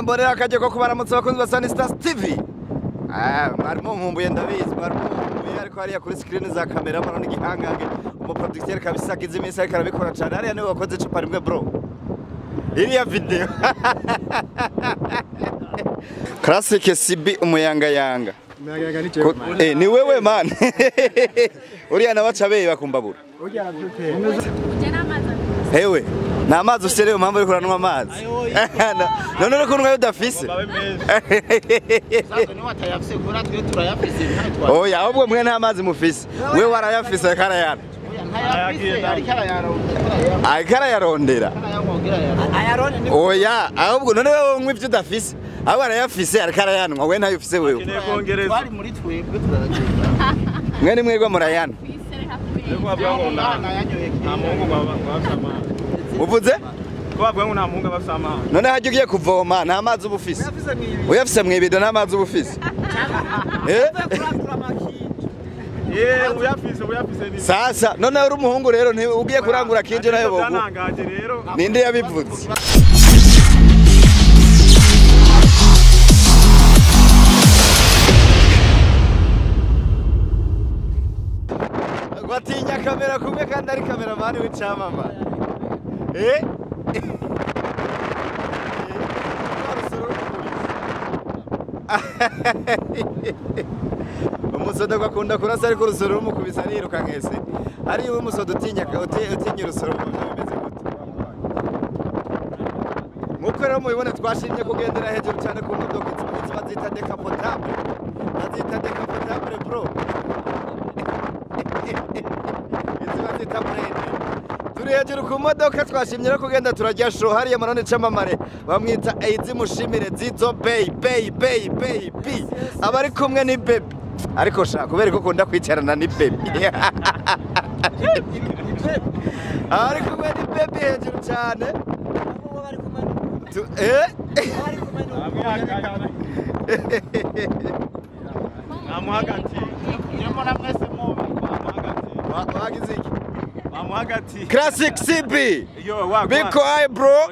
Mbonera akajya ko kubaramutsa abakunzi ba Sunny Stars TV. Mwarimo nkumbuye ndabizi, mwarimo nkumbuye ariko hariya kuri screen za kamera murabona igihangange umuproducteur kabisa agize iminsi ariko arabikora cyane. Hariya niwe wakoze icupa rimwe bro. Iriya video. Classic CB umuyangayanga. Ni wewe man. Uriya nabaca beye bakumbabura. Hewe, nta mazi ufise rero mpamvu uriko uranywa amazi. None uriko unywa ayo udafise. Oya, ahubwo mwe nta mazi mufise. We warayafise ariko arayanywa. Ariko arayarondera. Oya, ahubwo none wewe unywa ivyo udafise. Ahubwo arayafise ariko arayanywa, we ntayo ufise wewe. Mwe ni mwebwe murayanywa. Uvuze? None hajya ugiye kuvoma nta mazi uba ufise. Uyafise mwibido nta mazi uba ufise. Sasa none uri umuhungu rero ugiye kurangura kinje nayo bogu. Ninde yabivuze? Watinya kamera kumwe kandi ari kameramani w'icamamare. Umusodo akunda kurasa ariko urusoro rumukubisa ariruka nkese. Ari uwo musodo utinya utinya urusoro bimeze gute? Nkuko rero mubibona twashimye kugendera hejuru cyane ku modoka izi bazita décapotable. Bazita décapotable bro. Izi bazita brand. Turi hejuru ku modoka twashimye no kugenda turajya show hariya marone camamare bamwita Eizi Mushimire Zizo Bay Bay Bay Bay B abari kumwe ni baby ariko sha kubera ko ukunda kwicarana ni baby abari kumwe ni baby hejuru cyane Classic CB. Biko hi bro.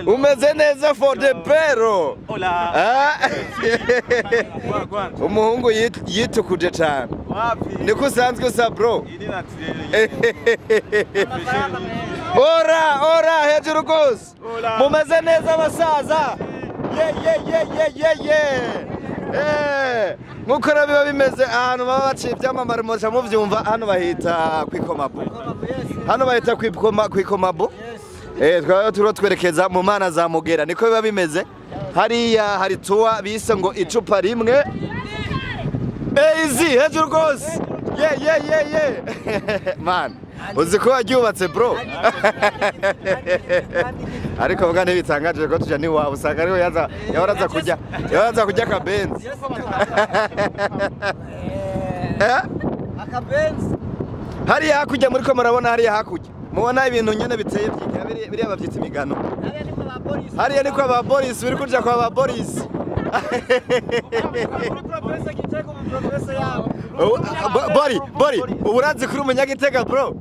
Umeze neza for the pero. Umuhungu yitukuje cyane. Niko usanzwe usa bro. Ora ora hejuru gose. Mumeze neza basaza. Ye ye ye ye ye ye. Nkuko rero biba bimeze ahantu baba baciye ibyamamare muca muvyumva hano bahita kwikomabu. Hano bahita kwikomabu. Twaba turiho twerekeza mu mana za Mugera niko biba bimeze. Hariya hari tuwa bise ngo icupa rimwe. Easy hejuru gose. Ye ye ye ye. Man, uzi ko waryubatse bro. Ariko vuga ntibitangaje ko tuja ni wawe usanga ariho yaza yahoraza kujya yahoraza kujya akabenzi. Akabenzi. Hariya hakurya muri ko murabona hariya hakurya. Mubona ibintu nyene biteye byika biriya bavyita imigano. Hariya ni kwa ba Boris uri kuja kwa ba Boris. Bori Bori urazi kuri umunyagitega bro.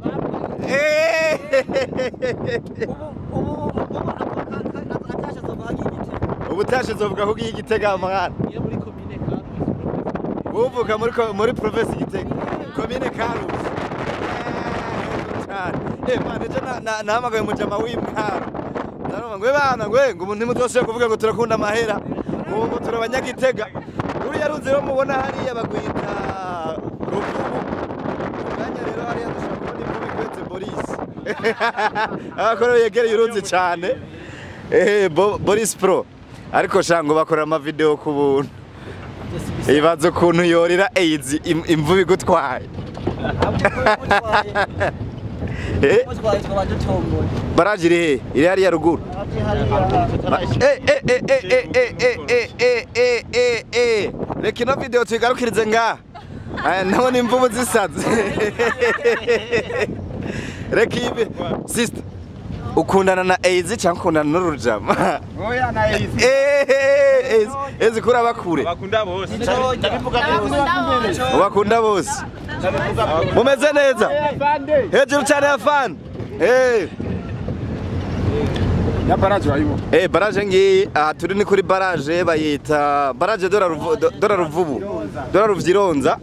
Ubu zovuga ko ugiye Igitega mwana. Uvuka muri province Gitega. Commune Karusi. Man ejo nahamagaye umujama w'Imwaro. Ndarumva ngo bana ngwe ngo umuntu ntimuzosubire kuvuga ngo turakunda amahera. Ubu ngo turi abanyagitega. Ruriya ruzi rero mubona hariya bagwita Ruvubu. Kanya rero hariya dushobora kubona imvubu ikwetse Boris. Abakora yegereye uruzi cyane. Boris Pro. Ariko shango bakora ama video ku buntu. Ibazo kuntu yorira AIDS imvubu igutwaye. Baraje iri he? Iri hariya ruguru. Reka ino video tuyigarukirize ngaha. Ndabona imvubu zisaze. Reka ibi sister ukundana na AIDS cyangwa ukundana n'urujama? Oya na AIDS. AIDS kuri abakure. Bakunda bose. Bakunda bose. Mumeze neza. Hejuru cyane ya fan. Ya barrage wayibona. Barrage ngiyi aha turi ni kuri barrage bayita barrage dora Ruvubu. Dora Ruvyironza.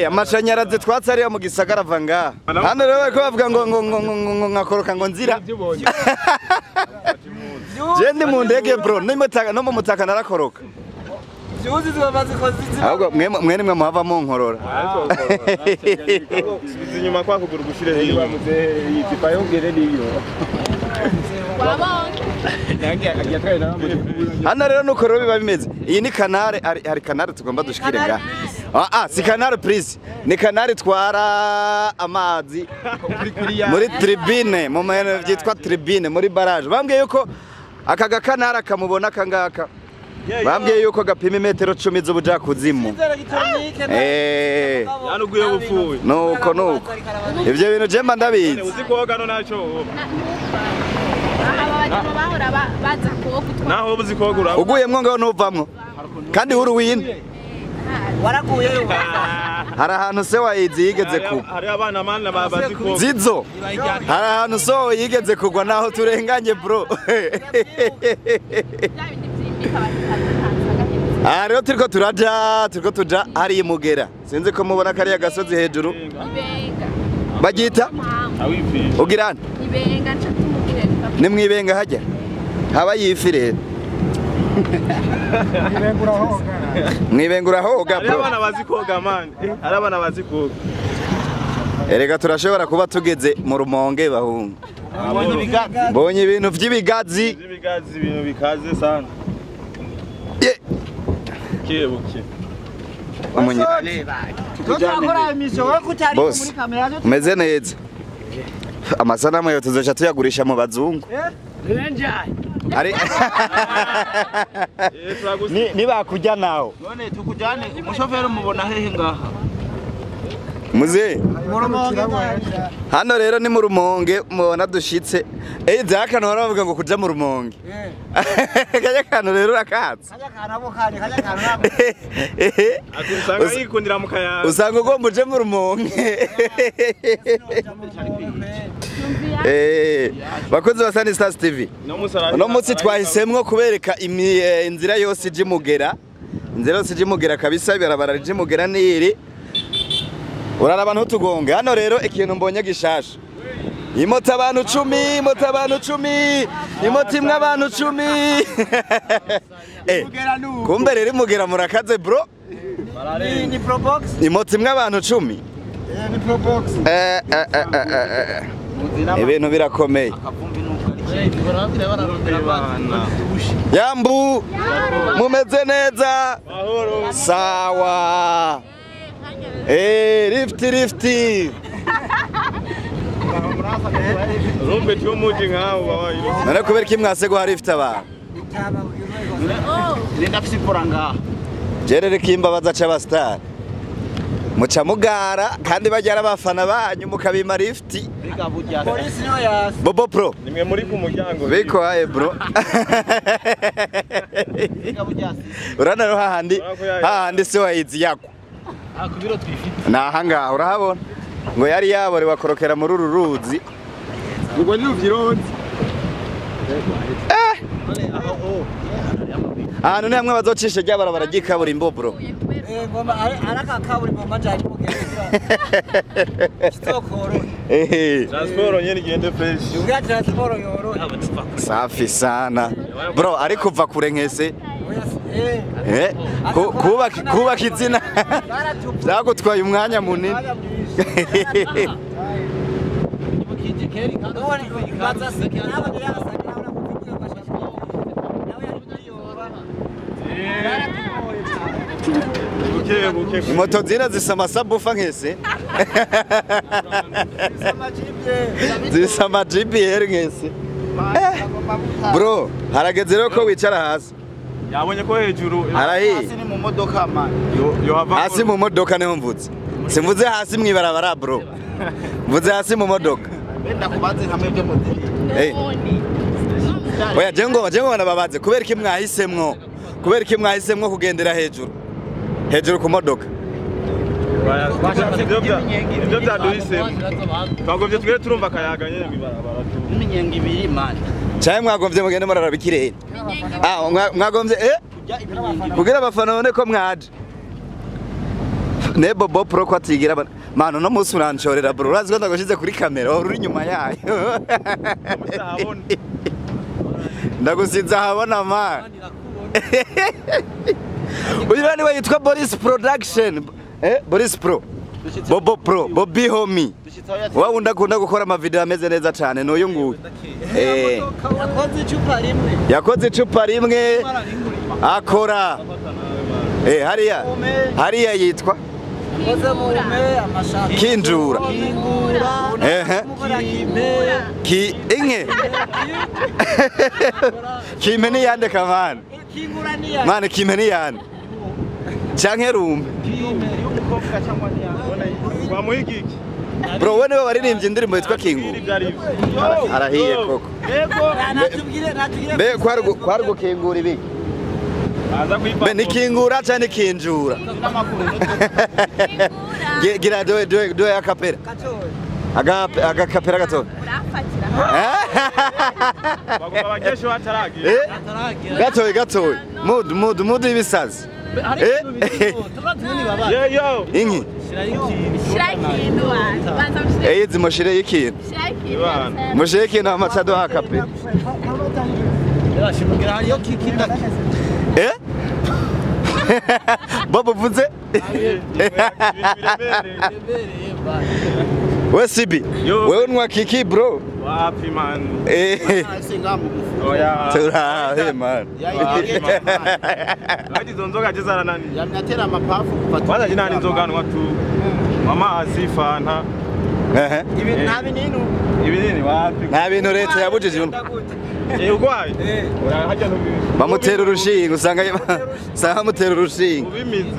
Amashanyarazi twatsi ariya mu gisagara ava ngaha. Hano rero bariko bavuga ngo ngo ngo ngo ngo nkakoroka ngo nzira. Je ndi mu ndege bro, no mu mutaka narakoroka. Ahubwo mwe nimwe muhava mu nkorora. Subiza inyuma kwa kuguru gushire hiyo. Yitipa yongere niyo. Hano rero nuko rero biba bimeze. Iyi ni canal, hari canal tugomba dushikire ngaha. Si canal please. Ni canal twara amazi muri tribune, mu mahera byitwa tribune muri barrage. Bambwiye yuko aka gakanara kamubona kangaka. Bambwiye yuko gapima imetero 10 z'ubujakuzimu. Yanuguye bupfuye. Nuko nuko. Ivyo bintu je mba ndabizi. Uzi koga no naco. Naho uzi koga ura. Uguyemwo ngaho ntuvamwo. Kandi uri wine. Waraguyeyo. Hari ahantu se wayizi yigeze kugwa. Hari abana mana bazi koga. Zizo. Hari ahantu so yigeze kugwa naho turenganye bro. Rero turiko turaja, turiko tuja hari imugera. Sinzi ko mubona kariya gasozi hejuru. Bagita? Ugirana? Ibenga nca tumugera. Ni mwibenga hajya? Haba yifi rero. Mwibenga urahoga bro. Hari abana bazi koga man. Hari abana bazi koga. Erega turashobora kuba tugeze mu Rumonge bahungu. Mbonye ibintu vy'ibigazi. Vy'ibigazi ibintu bikaze sana. Buke. Boss, meze neza. Amasanamu yo tuzoca tuyagurisha mu bazungu. Ari ni bakujya nawo. None tukujane umushoferi mubona hehe ngaha? Muze. Hano rero ni mu Rumonge mubona dushitse. Zakano baravuga ngo kuja mu Rumonge. Kajya kantu rero urakatse. Kajya kantu abo kandi kajya kantu nabo. Usanga yikundira mu kayaga. Usanga ugomba uje mu Rumonge. Bakozi ba Sunny Stars TV. Uno munsi twahisemwo kubereka inzira yose ije mugera. Inzira yose ije mugera kabisa ibarabara rije mugera niri. Uraraba ntutugonge. Hano rero ikintu mbonye gishasha. Imota abantu 10, imota abantu 10, imota imwe abantu 10. Kumbe rero mugera murakaze bro. Ni pro box. Imota imwe abantu 10. Ni pro box. Ibintu birakomeye. Yambu mumeze neza. Sawa. Lifti lifti. Rumbe cyo muji nkaho babaye. None kubera iki mwase guha lift abantu? Ndenda fisipora ngaha. Jerere kimbabaza c'aba star. Muca mugara kandi bajyara abafana banyu mukabima lift. Polisi niyo ya Bobo Pro. Nimwe muri ku muryango. Biko haye bro. Urana ro hahandi hahandi se wayizi yakwa. Akubiro twifite. Naha ngaha urahabona. Ngo yari yabore bakorokera muri uru ruzi. Ngo ni Ruvyironza. Ahantu ni hamwe bazocisha rya barabara ry'ikaburimbo bro. Ngoma araka kaburimbo manje mugera. Kitokoro. Transport nyene igende fresh. Ubwa transport yoro. Safi sana. Bro ariko uva kure nkese. Kubaka izina. Byagutwaye umwanya munini. Moto zina zisa amasabufa nkese. Zisa ama GBR nkese. Bro, harageze rero ko wicara hasi. Yabonye ko hejuru hasi ni mu modoka man. Hasi mu modoka niho mvutse. Simvuze hasi mwibarabara bro. Mvuze hasi mu modoka. Benda kubaze hamwe byo mudiri. Oya jengo nababaze kubera iki mwahisemwo? Kubera iki mwahisemwo kugendera hejuru? Hejuru ku modoka. Ibyo byaduhisemo. Twagovye tugere turumva akayaga nyene mwibarabara tu. N'iminyenga ibiri man. Cyane mwagombye mugende muraraba ikirere. Ah, mwagombye kugira abafana babone ko mwaje. Ne Bobo Pro ko atigira mano no munsi uranshorera bro, urazi ko ndagushize kuri kamera uri inyuma yayo. Ndagusize ahabona man. Uyu niwe yitwa Boris Production. Boris Pro. Bobo Pro, Bobby Homie. Wa wundi akunda gukora ama video ameze neza cyane n'uyu nguyu. Yakoze icupa rimwe. Yakoze icupa rimwe akora. Hariya. Hariya yitwa Kinjura. Ki inke. Kime ni yande kamana. Mane kime ni yande. Canke rumbe. Bro, we niwe waririmbye indirimbo yitwa Kingu. Arahiye koko. Mbe kwari gukingura ibiki? Mbe ni kingura canke kinjura? Gira doe akapera. Agakapera gato. Gatoyi gatoyi. Mudu ibisazi. Inki. Eyizi mushire ikintu. Mushire ikintu amaca duha akapera. Bobo vuze. We Sibi, wewe unwa kiki bro. Wapi man. Oya. Turahe man. Ati zonzoga jezara nani? Yamnatera amapafu kuva. Kwanza jina nzoga nwa tu. Mama azifanta. Ibi nta bintu. Ibinini wapi? Nta bintu leta yabujije uno. Ugwaye. Bamutera urushinge usanga bamutera urushinge. Ubimize.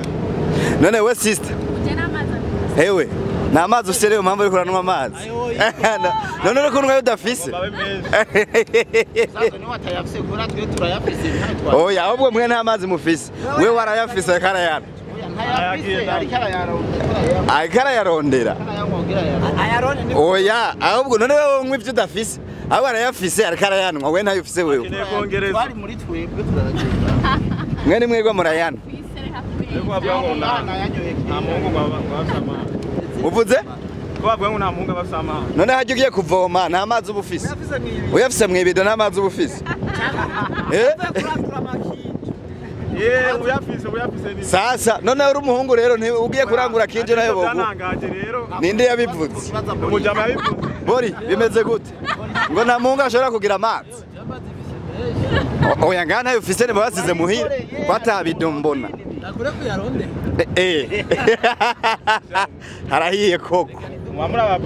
None we sister. Hewe. Nta mazi ufise rero mpamvu uriko uranywa amazi. None uriko unywa ayo udafise. Oya, ahubwo mwe nta mazi mufise. We warayafise ariko arayanywa. Ariko arayarondera. Oya, ahubwo none wewe unywa ivyo udafise. Ahubwo arayafise ariko arayanywa, we ntayo ufise wewe. Mwe ni mwebwe murayanywa. Uvuze? Ko bavuga ngo nta muhungu aba afise amazi. None hajya ugiye kuvoma nta mazi uba ufise. Uyafise mwibido nta mazi uba ufise. Uyafise ni. Sasa none uri umuhungu rero ugiye kurangura kinje nayo bogu. Ninde yabivuze? Umujama yabivuze. Bori bimeze gute? Ngo nta muhungu ashobora kugira amazi. Oya ngana nayo ufise ne basize muhira batabidombona. Nakure kuyaronde. Harahiye koko. Mwamura ba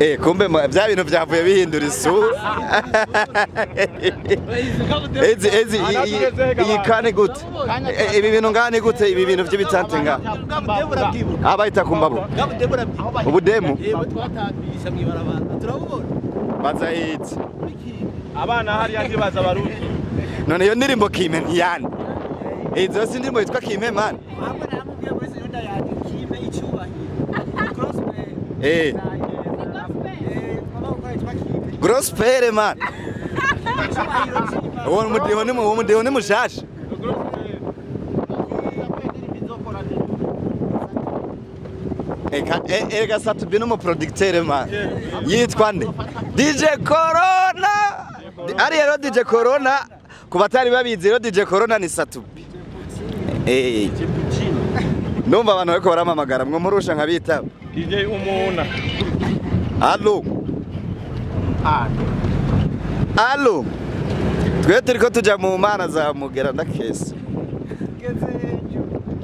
Eh kumbe bya bintu byavuye bihindura isura. Ezi iyi kane gute? Ibi bintu ngane gute ibi bintu by'ibitante nga? Abayita kumbabu. Ubudemu. Bazayitse. Abana hari andi baza barundi. None iyo ndirimbo kime ntiyane. Izo si indirimbo yitwa Kime man. Grospere man. Uwo mudiho ni mushasha. Eka Satubi ni umuproducteur man. Yitwa nde? DJ Corona. Ari rero DJ Corona ku batari babizi rero DJ Corona ni Satubi. Ndumva abantu bariko baramamagara mwe murusha nkabitaba. DJ umuna. Allo. Allo. Twe turiko tuja mu mana za Mugera ndakese.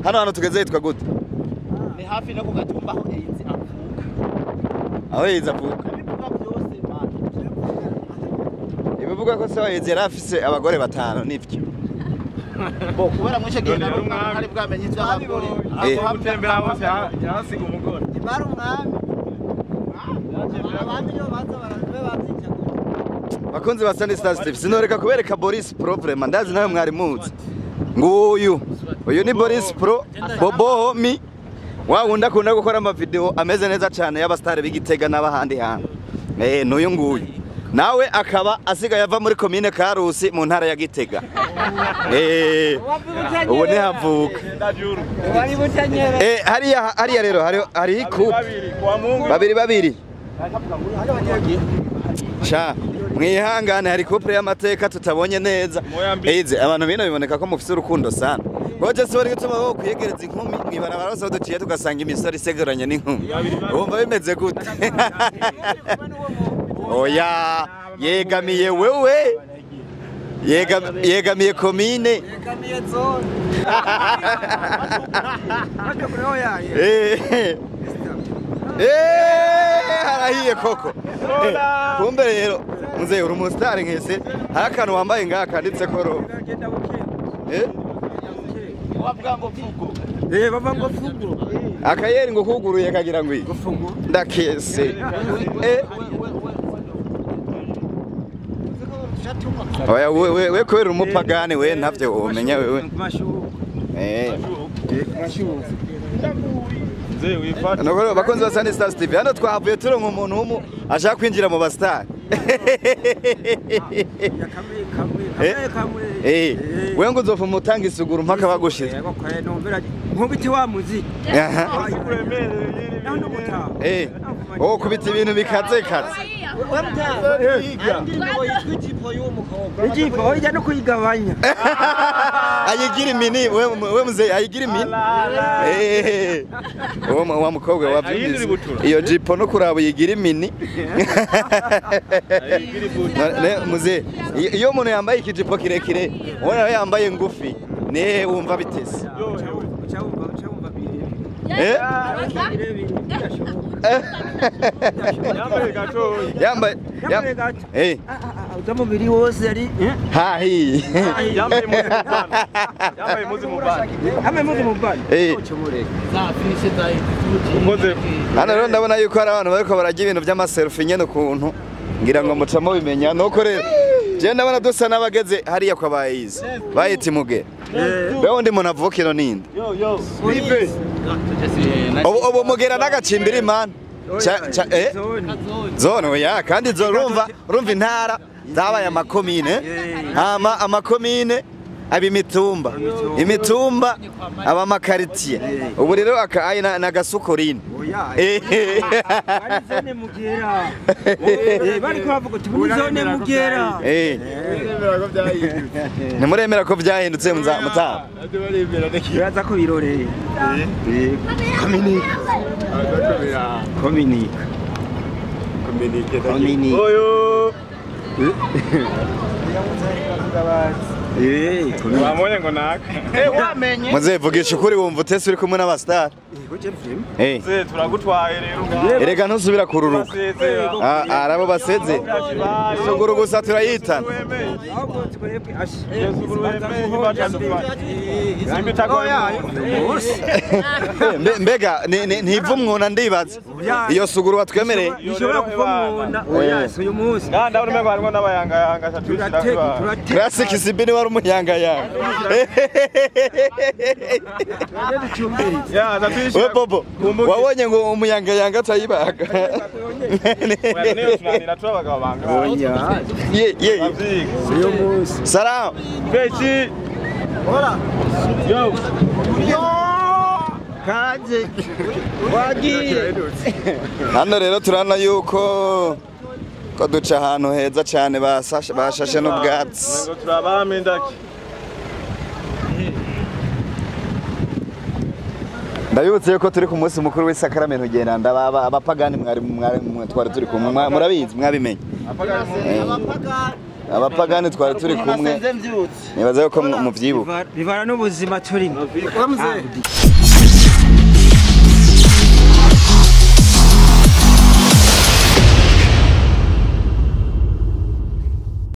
Hano hano tugeze yitwa gute? Ni hafi no kugatumba aho Eizi avuka. Aho Eizi avuka. Ibivuga ko se Eizi yarafise abagore batanu nivyo. Bo kubera mwishe gihe hari bwamenye ivy'abagore. Aho gutembera hose yarasiga umugore. Bari umwami. Abandi yo baza barabe bavyica. Bakunzi ba Sunday Stars TV, sinoreka kubereka Boris Pro vraiment ndazi nawe mwari muzi. Nguyu. Uyu ni Boris Pro, Bobo Homie. Wa wundi akunda gukora ama video ameze neza cyane y'abastare b'Igitega n'abahandi hantu. N'uyu nguyu. Nawe akaba asigaye ava muri komine Karusi mu ntara ya Gitega. Ubu ntihavuka. Hariya hariya rero hari couple babiri babiri. Sha mwihangane hari couple y'amateka tutabonye neza. Eize abantu bino biboneka ko mufise urukundo sana. Goje se bari gutuma bo kwiyegereza inkumi mwibarabara bose duciye tugasanga imisore iseguranye n'inkumi. Wumva bimeze gute? Oya yegamiye wewe. Yegamiye komine. Yegamiye zone. Harahiye koko. Kumbe rero muzehe uri umusitari nkese hari akantu wambaye ngaha kanditse ko ro. Bava ngo fugo. Akayeri ngo kuguruye kagira ngo iki? Ndakese. Oya we kubera umupagani we ntavyo umenya wewe. Nogoro bakunzi ba Sunny Stars TV hano twahavuye turonka umuntu w'umu ashaka kwinjira mu bastar. We ngo uzopfa umutanga isuguru mpaka bagushira. Nkubiti wa muziki. Oh kubita ibintu bikaze kaze. Ijipo ijya no kuyigabanya. Ayigira imini we muze ayigira imini. Wa mukobwa wavyumvise. Iyo jipo no kuraba yigira imini. Muze iyo umuntu yambaye ikijipo kirekire ubona yambaye ngufi ne wumva bitese. Yambaye gato. Utamubiri wose ari hahi. Yambaye muzi mubana. Yambaye muzi mubana. Hano rero ndabona yuko hari abantu bariko barajya ibintu by'amaselfie nyene ukuntu ngira ngo mucamo bimenya nuko rero je ndabona dusa n'abageze hariya kwa bayizi bayita Mugera. Beho ndi muntu avukiro ninde? Ubu Mugera n'agacimbiri man. Zone ya kandi urumva intara zabaye amakomine. Hama amakomine aba imitumba. Imitumba aba amakaritiye. Ubu rero aka na gasukorine. Bari zone Mugera. Bari kubavuga uti muri zone Mugera. Ntimuremera ko byahindutse mutaha. Biraza ko biroreye. Kominika. Kominika. Kominika. Oyo. Wamubonye ngo naka. Muzehe vugisha ukuri wumva utese uri kumwe n'abastar. Muzehe turagutwaye rero ngaho. Erega ntusubira kururuka. Arabo baseze. Suguru gusa turayitana. Mbega ntiva umwuna ndibaza. Iyo suguru watwemereye. Ishobora kuva umwuna. Oya uyu munsi. Ndabona umengo harimo n'abayangayanga atwishyira. Classic Sibini wari umuyangayanga. We Bobo, wabonye ngo umuyangayanga atayibaga. Salam. Beki. Yo. Kaze. Wagiye. Hano rero turana yuko ko duca ahantu heza cyane bashashe n'ubwatsi. Ndabibutse yuko turi ku munsi mukuru w'isakaramento geranda abapagani mwari twari turi kumwe murabizi mwabimenye. Abapagani twari turi kumwe. Nibaza yuko muvyibuka. Bivara n'ubuzima turimo.